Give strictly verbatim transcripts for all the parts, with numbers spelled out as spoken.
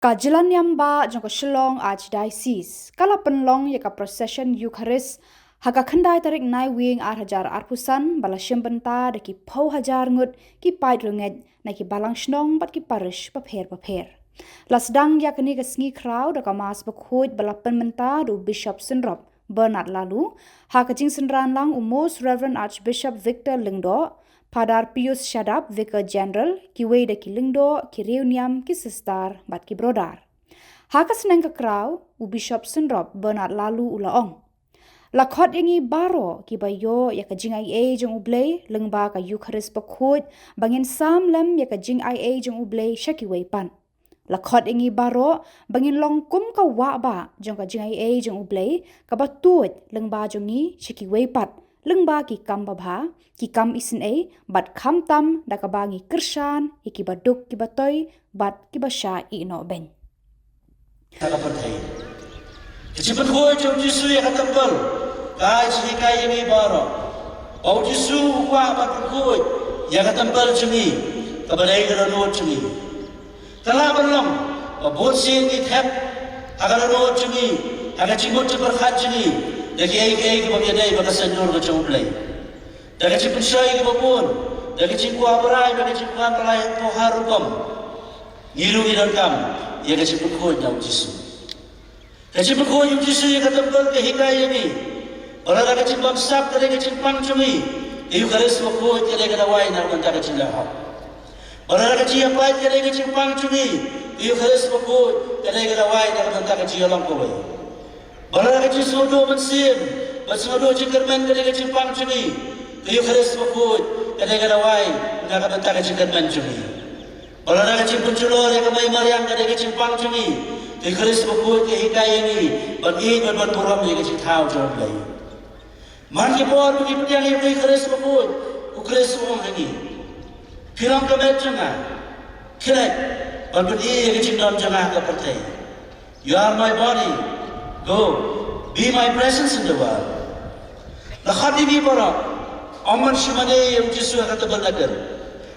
Ka jyllaniam bah jong ka Shillong Archdiocese ka la pynlong ïa ka procession Eucharist ha ka khyndai tarik Naiwieng ar hajar arphew san ba la shim bynta da ki phew hajar ngut ki paid riewngeit na ki balang shnong bad ki parish bapher bapher. La sdang ïa kane ka sngi khraw da ka Mass bakhuid ba la pynmynta da u Bishop Synrop Bernard Laloo, ha ka jingsynran lang u Most Reverend Archbishop Victor Lyngdoh, Padar Pius Shadap, Vicar General, kiwei da ki lyngdoh, ki riewniam, ki sister bad ki brother. Ha ka sneng ka kraw, u Bishop Synrop Bernard Laloo u la ong: La khot ïa ngi baroh kiba ïoh ïa ka jingaiei jong U Blei lyngba ka Eucharist bakhuid ba ngin sam lem ïa ka jingaiei jong U Blei sha kiwei pat. La khot ïa ngi baroh ba ngin long kum ka wah bah jong ka jingaiei jong U Blei kaba tuid lyngba jong ngi sha kiwei pat, lyngba ki kam babha, ki kam isynei bad khamtam da kaba ngi kyrshan ïa kiba duk kiba toi bad kiba shah ïeh noh beiñ. Ka pyrthei. Ka jingpynkhuid jong U Jisu ïa ka templ ka ai jinghikai ïa ngi baroh ba U Jisu u kwah ban pynkhuid ïa ka templ jong ngi kaba dei ka dohnud jong ngi. Ka lah ban long ba bun sien ngi thep ha ka dohnud jong ngi, ha ka jingmut jingpyrkhat jong ngi, da kiei kiei kiba ïadei bad ka saiñdur ka jong U Blei. Da ka jingpynshoi kiba bun, da ka jingkwah brai, da ka jingkwah brai ha ka rukom, ngi ruh ngi donkam ïa ka jingpynkhuid na U Jisu. Ka jingpynkhuid U Jisu ïa ka templ ka hikai ïa ngi ba lada ka jingbamsap ka dei ka jingpang jong ngi, ka Eucharist bakhuid ka dei ka dawai na ka bynta ka jingleh hok. Ba lada ka jingïapait ka dei ka jingpang jong ngi, ka Eucharist bakhuid ka dei ka dawai na ka bynta ka jingïalong kawei. Ba lada ka jingsngewduh mynsiem bad sngewduh jingkyrmen ka dei ka jingpang jong ngi, ka Eucharist bakhuid ka dei ka dawai na ka bynta ka jingkyrmen jong ngi. Ba lada ka jingpynjulor ïa ka mei mariang ka dei ka jingpang jong ngi, ka Eucharist bakhuid ka hikai ïa ngi ban ïeit bad ban burom ïa ka jingthaw jong U Blei. Man ki por ba ngi pdiang ïa ka Eucharist bakhuid, U Khrist u ong ha ngi: Phi long ka met jong nga, khie leit ban pyni ïa ka jingdon jong nga ha ka pyrthei. You are my body. Go, be my presence in the world. La khot ïa ngi baroh, ym ban shu mane ïa U Jisu ha ka tabernakl,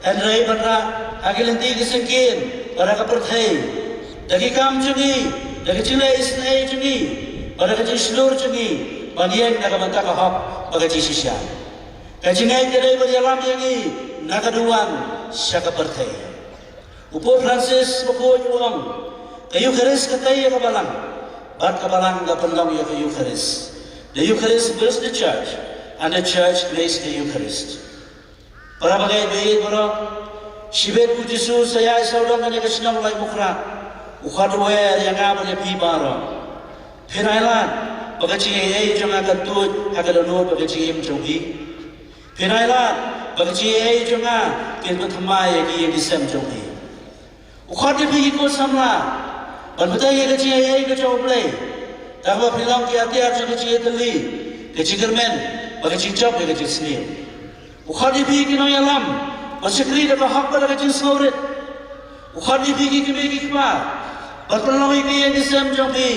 hynrei ban rah ha ki lynti ki syngkien bad ha ka pyrthei, da ki kam jong ngi, da ka jingleh isynei jong ngi bad da ka jingshlur jong ngi, ban ïeng na ka bynta ka hok bad ka jingshisha. Ka jingngeit ka dei ban ïalam ïa ngi na ka duwan sha ka pyrthei. U Pope Francis bakhuid u ong: Ka Eucharist ka tei ïa ka balang, bad ka balang ka pynlong ïa ka Eucharist. The Eucharist builds the church, and the church makes the Eucharist. Para bangeit ba ïeit baroh, shibit U Jisu sa ïaid sawdong kane ka shnong Laitumkhrah, u khot u wer ïa nga bad ïa phi baroh. Phin ailad ba ka jingaiei jong nga kan tuid ha ka dohnud bad ka jingim jong phi? Phin ailad ba ka jingaiei jong nga kin pynthymmai ïa ki ïing ki sem jong phi? U khot ïa phi ki khun samla ban pynthei ïa ka jingaiei ka jong U Blei, da kaba phin long ki atiar jong ka jingïatylli, ka jingkyrmen bad ka jingjop ïa ka jingsniew. U khot ïa phi ki nongïalam ban shakri da ka hok bad da ka jingsngewrit. U khot ïa phi ki kmie ki kpa ban pynlong ïa ki ïing ki sem jong phi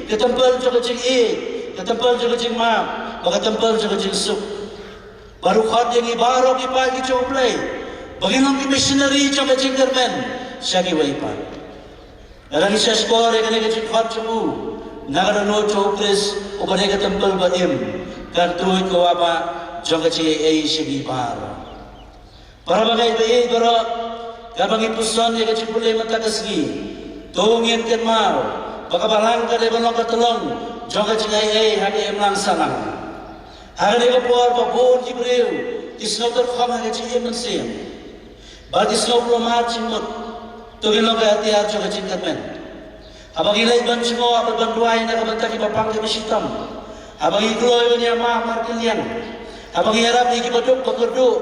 ka templ jong ka jingïeit, ka templ jong ka jingmap bad ka templ jong ka jingsuk. Bad u khot ïa ngi baroh ki paid ki jong U Blei ba ngin long ki missionary jong ka jingkyrmen sha kiwei pat. Lada ngi shahshkor ïa kane ka jingkhot jong u na ka dohnud jong U Khrist uba dei ka templ ba im, kan tuid ka wah bah jong ka jingaiei sha ngi baroh. Para bangeit ba ïeit baroh, katba ngi puson ïa ka jingpule mynta ka sngi, to ngin kynmaw ba ka balang ka dei ban long ka tyllong jong ka jingaiei ha ka imlang sahlang. Ha kane ka por ba bun ki briew ki sngew tyrkhong ha ka jingim mynsiem, ba ki sngew pynlong jingmut, to ngin long ka atiar jong ka jingkyrmen. Haba ngi leit ban jngoh bad ban duwai na ka bynta kiba pang kiba shitom, haba ngi kloi ban ïamap markylliang, haba ngi ïarap ïa kiba duk ba kyrduh,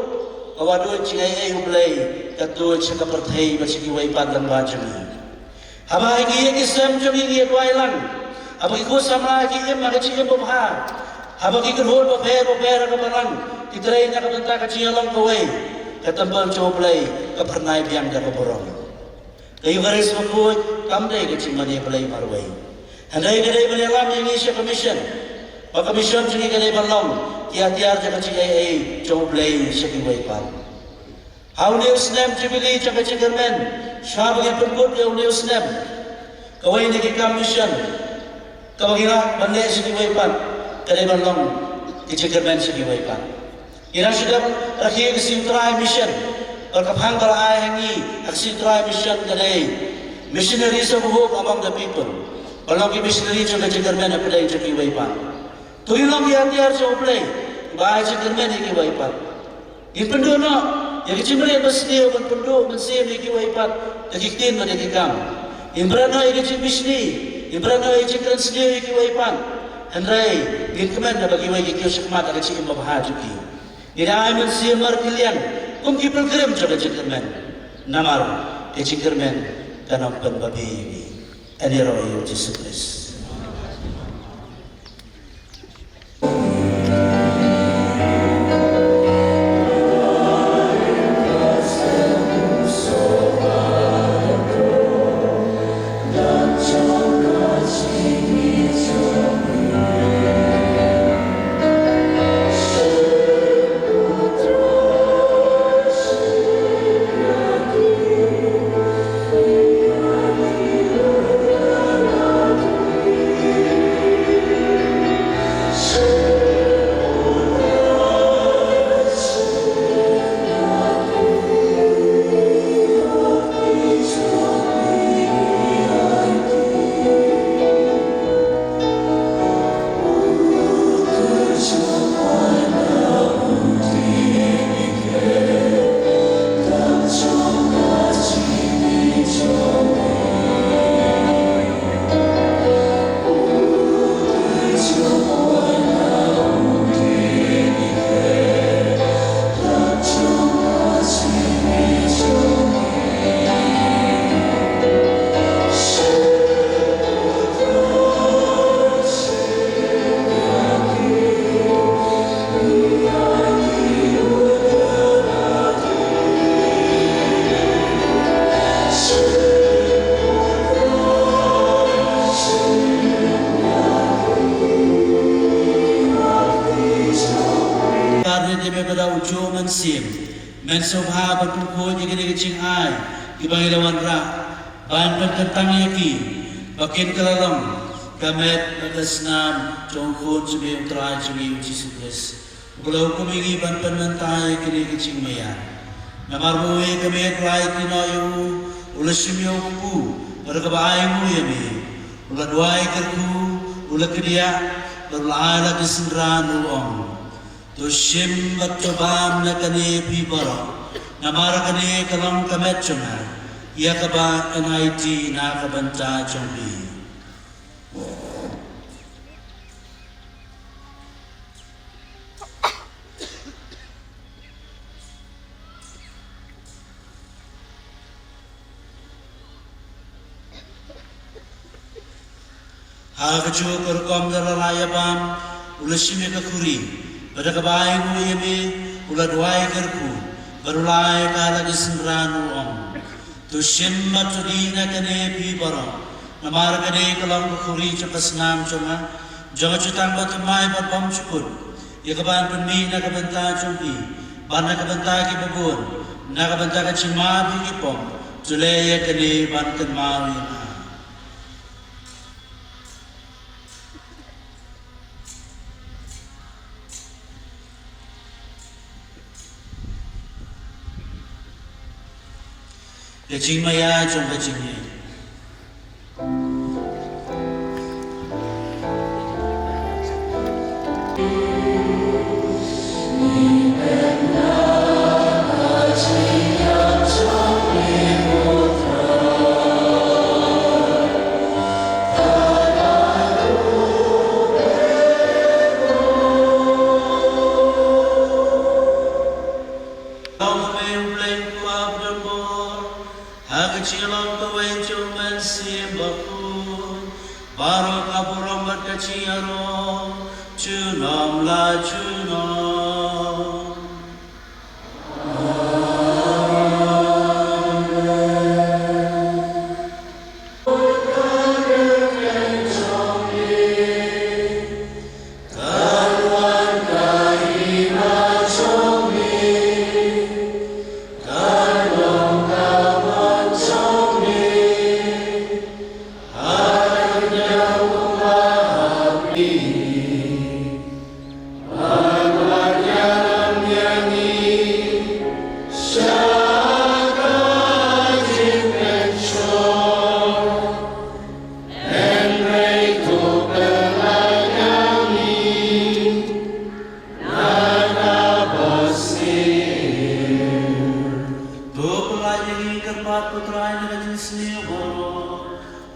ka wah duh jingaiei U Blei ka tuid sha ka pyrthei bad sha kiwei pat lyngba jong ngi. Haba ha ki ïing ki sem jong ngi ngi ïa duwai lang, haba ki khun samla ki im ha ka jingim babha, haba ki kynhun bapher bapher ha ka balang ki trei na ka bynta ka jingïalong kawei, ka templ jong U Blei ka phyrnai biang da ka burom. Ka Eucharist bakhuid kam dei ka jingmane Blei marwei, hynrei ka dei ban ïalam ïa ngi sha ka mission, ba ka mission jong ngi ka dei ban long ki atiar jong ka jingaiei jong U Blei sha kiwei pat. Ha une u snem Jubili jong ka jingkyrmen, shuwa ba ngin pynkut ïa une u snem, Kawei na ki kam mission kaba ngi lah ban leh sha kiwei pat ka dei ban long ka jingkyrmen sha kiwei pat. Ngi dang shu dep rakhe ka sngi U Trai mission bad ka phang ba la ai ha ngi ha ka sngi U Trai mission ka dei missionaries of hope among the people. Ban long ki missionary jong ka jingkyrmen hapdeng jong kiwei pat. To ngin long ki atiar jong U Blei ba ai jingkyrmen ïa kiwei pat. Ngin pynduh noh ïa ka jingmynrit mynsiem ban pynduh mynsiem ïa kiwei pat da ki ktien bad da ki kam. Ngin bret noh ïa ka jingmishni, ngin bret noh ïa ka jingkren sniew ïa kiwei pat. Hynrei ngin kmen ba kiwei ki kiew shakhmat ha ka jingim babha jong ki. Ngin ai mynsiem markylliang kum ki pilgrim jong ka jingkyrmen. Namar ka jingkyrmen kan ym pynbabe ïa ngi. Ïaroh ïa U Jisu Khrist. Kane te me bada u Joe Mynsiem, men sngewbha ban pynkhuid ïa kine ki jingai kiba ngi la wanrah ban pynkyntang ïa ki ba kin kylla long ka met bad ka snam jong u Khun jong me U Trai jong ngi U Jisu Khrist. Uba la hukum ïa ngi ban pynmynta ïa kine ki jingmaïa. Namar ba uwei ka miet ba la aiti noh ïa u, u la shim ïa u kpu bad kaba ainguh ïa me, u la duwai kyrkhu, u la kdiah bad u la ai la ki synran, u ong, to shim bad to bam na kane phi baroh, namar kane ka long ka met jong nga ïa kaba ngan aiti na ka bynta jong phi. Ha kajuh ka rukom da la lah ïa bam, u la shim ïa ka khuri bad da kaba ainguh ïa me, u la duwai kyrkhu bad u la ai ka la ki synran, u ong, to shim bad to dih na kane phi baroh, namar kane ka long ka khuri jong ka snam jong nga, jong ka jutang bathymmai bad bymjukut, ïa kaban pynmih na ka bynta jong phi bad na ka bynta kiba bun, na ka bynta ka jingma bad ki pop. To leh ïa kane ban kynmaw ïa nga. Ka jingmaïa jong ka jingngeit. Long me U Blei U Kpa badonbor, ha ka jinglong kawei jong U Mynsiem Bakhuid, baroh ka burom bad ka jingïaroh junom la junom.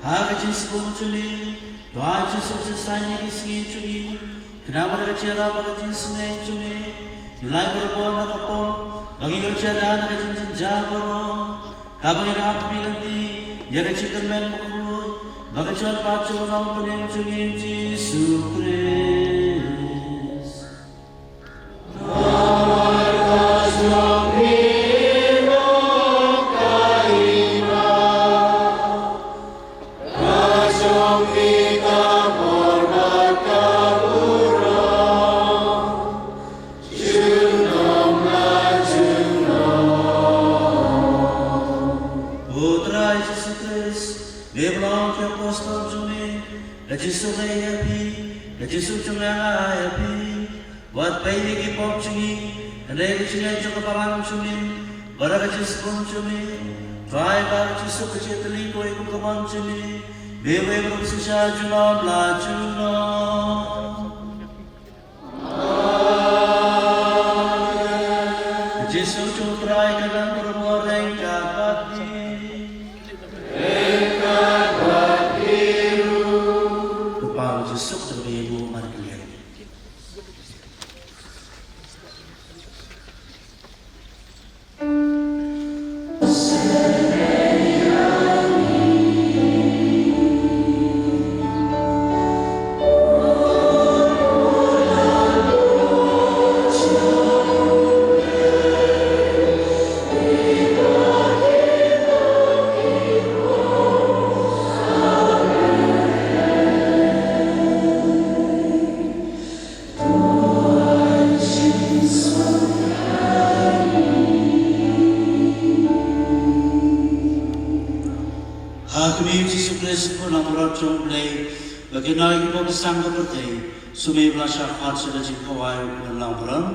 Ha ka jingsbun jong me, to ai jingsuk jingsaiñ ïa ki sngi jong ngi, khnang ba da ka jingïarap bad ka jingsneng jong me, ngin ïoh ban ïa ka pop, ba ngin ïoh ban ïada na ka jingjynjar baroh, kaba ngin ap ha ka lynti ïa ka jingkyrmen bakhuid bad ka jingpynbeit jong u Nongpynim jong ngi Jisu Khrist. U Trai Jisu Khrist, me ba la ong ki apostol jong me, ka jingsuk nga ai ïa phi, ka jingsuk jong nga nga ai ïa phi. Wat peit ïa ki pop jong ngi, hynrei ïa ka jingngeit jong ka balang jong me, bad ïa ka jingsbun jong me. Trai, ba ka jingsuk ka jingtylli ko ïa ka mon jong me, me uwei u riewshisha junom la junom. Ka jingsuk jong U Trai kan nang byrngem ryngkat bad phi. Ryngkat bad phi ruh. To pang jingsuk jong me ïa u man ka liang. Ha ka kyrteng u Jisu Khrist, u Khun langbrot jong U Blei, ba kin ai ki pop ki sangeh ka pyrthei, sngewbha ba la shah khot sha ka jingkhawai u Khun langbrot.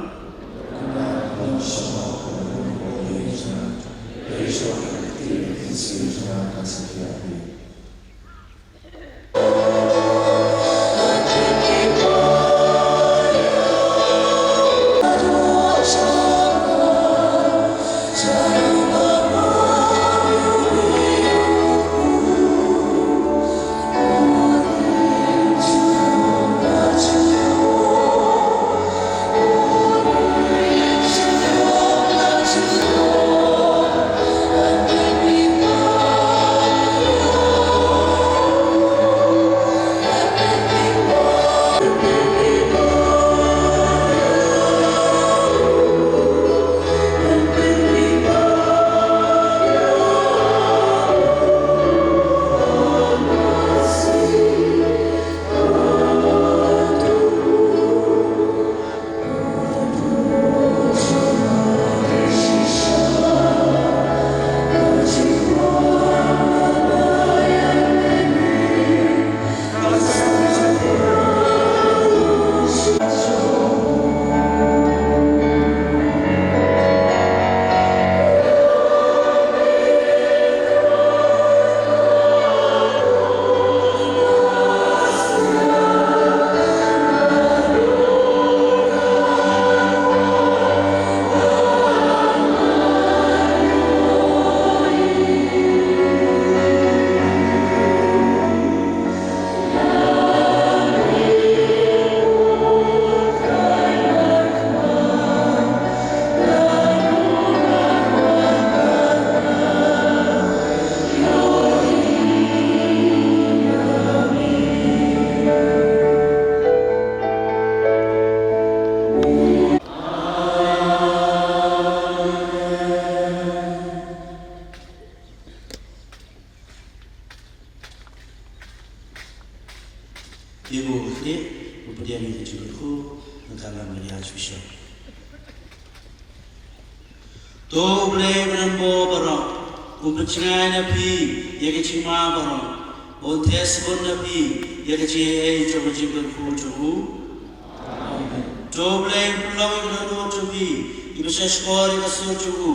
Ïa u khlieh, u pdiang ïa ka jingkyrkhu, na ka nam Maria Joseph. To U Blei u Nongpynim baroh, un pynjngai na phi ïa ka jingma baroh, un theh sbun na phi ïa ka jingaiei jong ka jingkyrkhu jong u. To U Blei un pynlong ïa ki dohnud jong phi kiba shahshkor ïa ka sur jong u,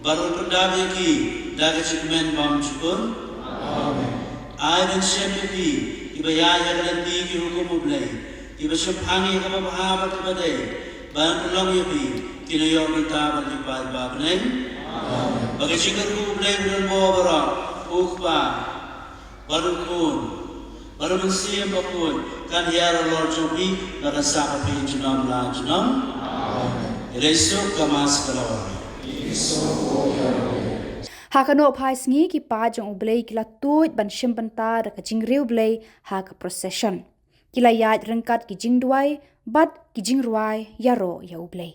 bad un pyndap ïa ki da ka jingkmen bymjukut. Ai ban shem ïa phi kiba ïaid ha ka lynti ki hukum U Blei, kiba shemphang ïa kaba bha bad kaba dei, bad un pynlong ïa phi ki nongïoh bynta bad ki paid ba bneng. Ba ka jingkyrkhu U Blei u don bad baroh, U Kpa, Bad u Khun bad u Mynsiem Bakhuid, kan hiar halor jong phi bad kan sah bad phi junom la junom. Amen. Ïa Jisu ka Mass ka la wan. Ha ka nohphai sngi, ki paid jong U Blei ki la tuid ban shim bynta da ka jingriewblei ha ka procession. Ki la ïaid ryngkat ki jingduwai bad ki jingrwai ïaroh ïa U Blei.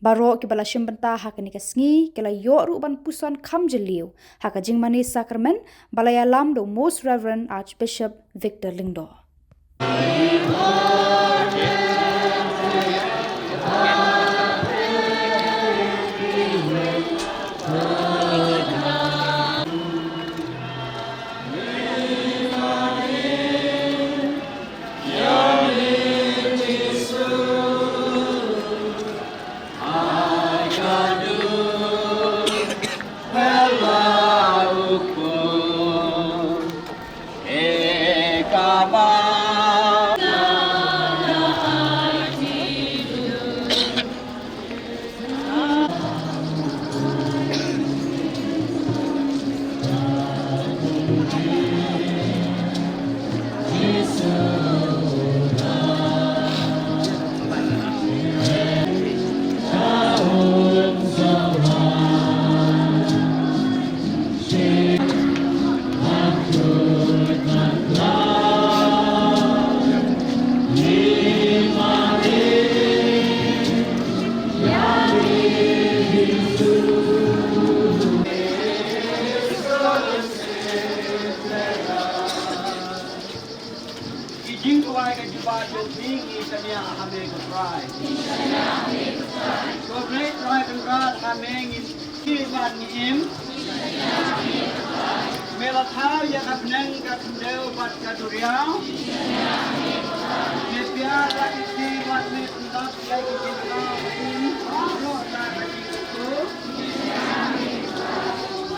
Baroh kiba la shim bynta ha kane ka sngi ki la ïoh ruh ban puson kham jylliew ha ka jingmane sakramen ba la ïalam da u Most Reverend Archbishop Victor Lyngdoh. Ki jingduwai ka jubab jong phi ngi shaniah ha me ko Trai. Ko Blei Trai Kynrad, ha me ngin shaniah bad ngi im. Me la thaw ïa ka bneng, ka khyndew bad ka duriaw. Me pdiang ïa ki kti bad me pyndap ïa ki jingkhaw. Baroh da ka jingkyrkhu.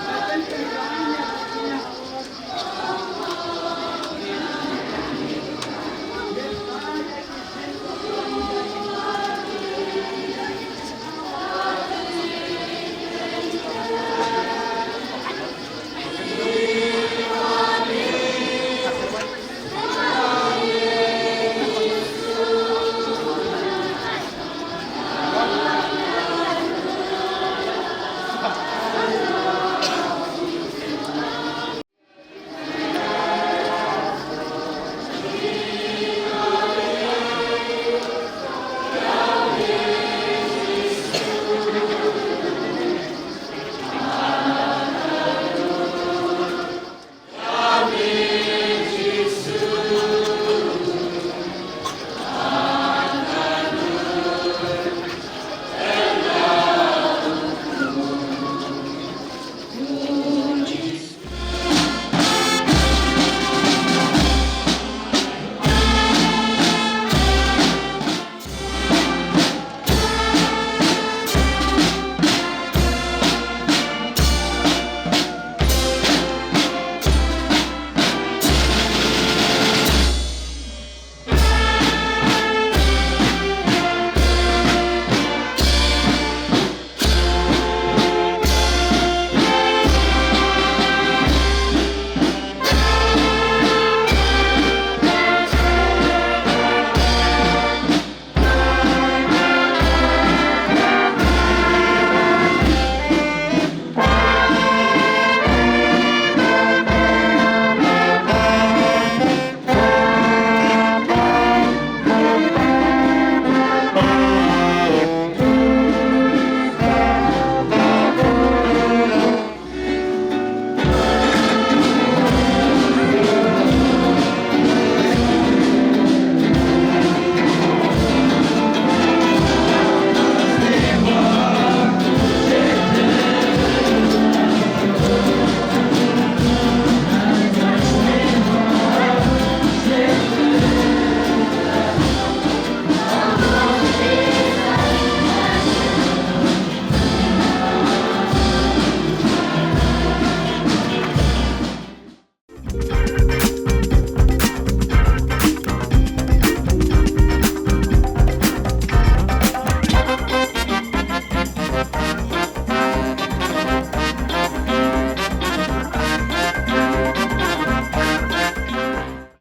Ka jingkyrkhu.